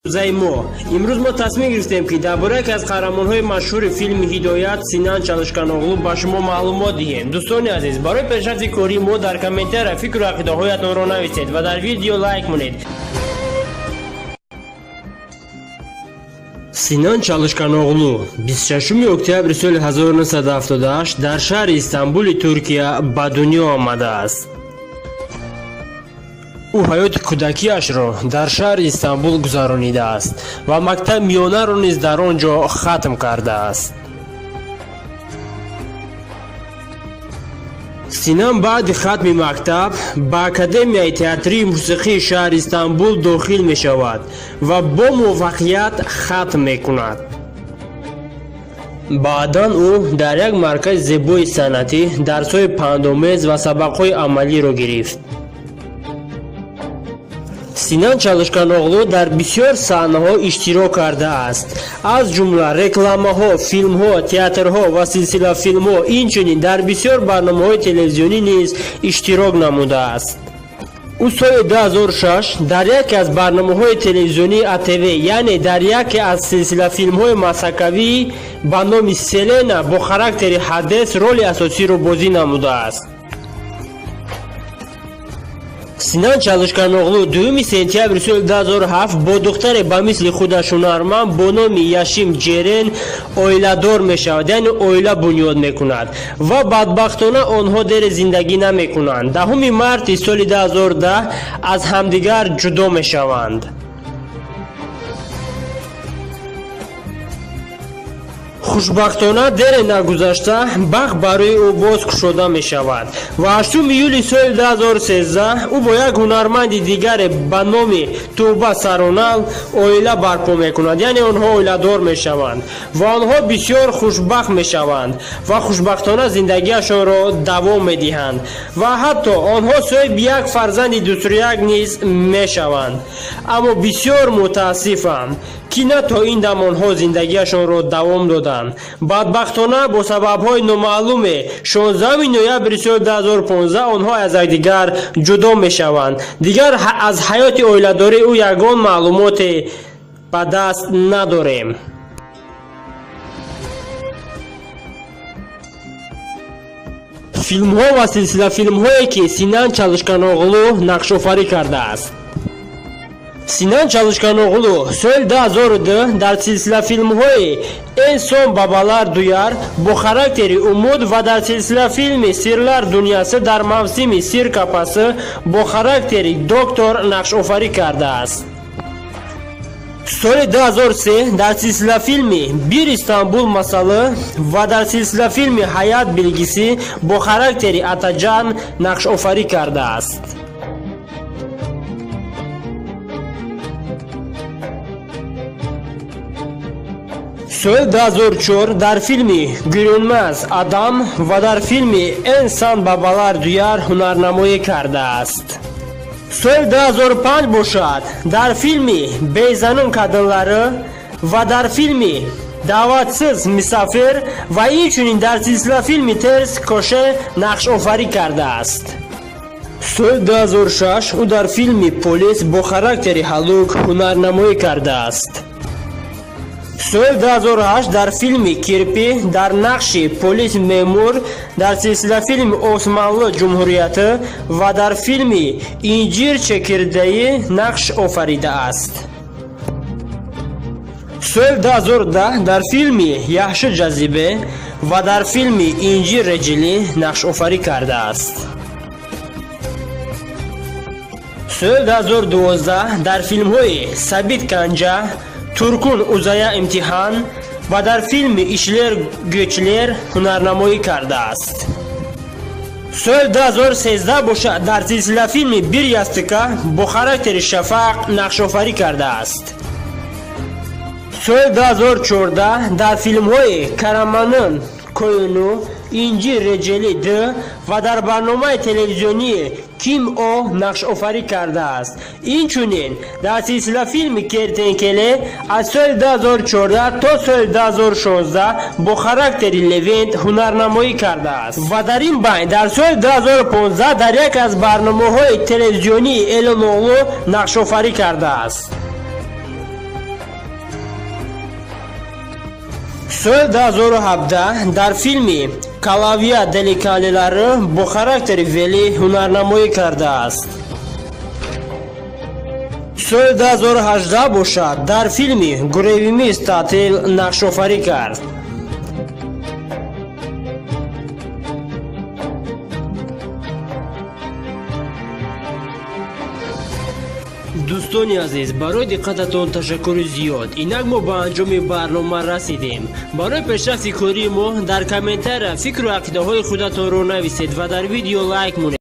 Имрӯзаи мо. Имрӯз мо тасмим гирифтем, ки дар бораи яке аз қаҳрамонҳои машҳури филми Ҳидоят Синан Чалышканоғлу ба шумо маълумот диҳем. Дӯстони азиз, барои пешрафти кории мо дар комментария фикру ақидаҳоятонро нависед ва дар видео лайк монед. Синан Чалышканоғлу 26 октябри соли 1978 дар шаҳри Истанбули Туркия ба дунё омадааст. Ӯ ҳаёти кӯдакиашро дар шаҳри Истанбул гузаронидааст ва мактаби миёнаро низ дар он ҷо хатм кардааст. Синан баъди хатми мактаб ба Академияи театрии мусиқии шаҳри Истанбул дохил мешавад ва бо муваффақият хатм мекунад. Баъдан ӯ дар як маркази зебои санъатӣ дарсҳои пандомез ва сабақҳои амалиро гирифт. Синан Чалышканоғлу дар бисёр саҳнаҳо иштирок кардааст, аз ҷумла рекламаҳо, филмҳо, театрҳо ва силсилафилмҳо, инчунин дар бисёр барномаҳои телевизионӣ низ иштирок намудааст. Ӯ соли 2006 дар яке аз барномаҳои телевизионии АТВ, яъне дар яке аз силсилафилмҳои масакавӣ ба номи Селена бо характери Ҳадес роли асосиро бозӣ намудааст. Синан Чалышканоғлу 2 сентябри соли 2007 бо духтаре ба мисли худаш ҳунарманд бо номи Яшим Ҷерен оиладор мешавад, яъне оила бунёд мекунад ва бадбахтона онҳо дере зиндагӣ намекунанд. 10 марти соли 2010 аз ҳамдигар ҷудо мешаванд. Хушбахтона дере нагузашта бахт барои ӯ боз кушода мешавад ва 8 июли соли 2013 ӯ бо як ҳунарманди дигаре ба номи Тӯба Саронал оила барпо мекунад, яъне онҳо оиладор мешаванд ва онҳо бисёр хушбахт мешаванд ва хушбахтона зиндагиашонро давом медиҳанд ва ҳатто онҳо соҳиби як фарзанди дусрӯяк низ мешаванд. Аммо бисёр мутаассифам, ки на то ин дам онҳо зиндагиашонро давом доданд. Бадбахтона бо сабабҳои номаълуме 16 ноябри соли 2015 онҳо аз якдигар ҷудо мешаванд. Дигар аз ҳаёти оиладории ӯ ягон маълумоте ба даст надорем. Филмҳо ва силсилафилмҳое ки Синан Чалышканоғлу нақшофарӣ кардааст. Синан Чалышканоғлу соли 2002 дар силсилафилмҳои En Son Babalar Duyar бо характери Умуд ва дар силсилафилми Сирлар Дунясы дар мавсими Сир Капасы бо характери доктор нақшофарӣ кардааст. Соли 2003 дар силсилафилми Бир Истанбул Масалы ва дар силсилафилми Ҳаят Билгиси бо характери Атаҷан нақшофарӣ кардааст. Соли 2004 дар филми Гүрүнмаз Адам ва дар филми En Son Babalar Duyar ҳунарнамоӣ кардааст. Соли 2005 бошад дар филми Beyzanın Kadınları ва дар филми Даъватсиз Мисафир ва инчунин дар силсилафилми Терс Коше нақшофарӣ кардааст. Соли 2006 ӯ дар филми Полис бо характери Ҳалук ҳунарнамоӣ кардааст. Соли 2008 дар филми Кирпи дар нақши полис мемур, дар силсилафилми Османлы Ҷумҳурияти ва дар филми Инҷир Чекирдаи нақш офаридааст. Соли 2010 дар филми Яҳши Ҷазибе ва дар филми Инҷир Реҷилӣ нақшофарӣ кардааст. Соли 2012 дар филмҳои Сабит Канҷа, Туркун Узая Имтиҳан ва дар филми Ишлер Гӯчлер ҳунарнамоӣ кардааст. Соли 2013 бошад дар силсилафилми Бир Ястыка бо характери Шафақ нақшофарӣ кардааст. Соли 2014 дар филмҳои Караманын Коюну, Инҷир Реҷели Д ва дар барномаи телевизионии Ким О нақшофарӣ кардааст. Инчунин дар силсилафилми Кертенкеле аз соли 2014 то соли 2016 бо характери Левент ҳунарнамоӣ кардааст ва дар ин байн дар соли 2015 дар яке аз барномаҳои телевизионии Элоноғлу нақшофарӣ кардааст. Соли 2017 дар филми «Калавия Delikanlıları» бо характери Вели ҳунарнамоӣ кардааст. Соли 2018 бошад, дар филми «Görevimiz Tatil» нақшофарӣ кард. Дӯстони азиз, барои диққататон ташаккури зиёд. Инак мо ба анҷоми барнома расидем. Барои пешрафти кории мо дар комментария фикру ақидаҳои худатонро нависед ва дар видео лайк монед.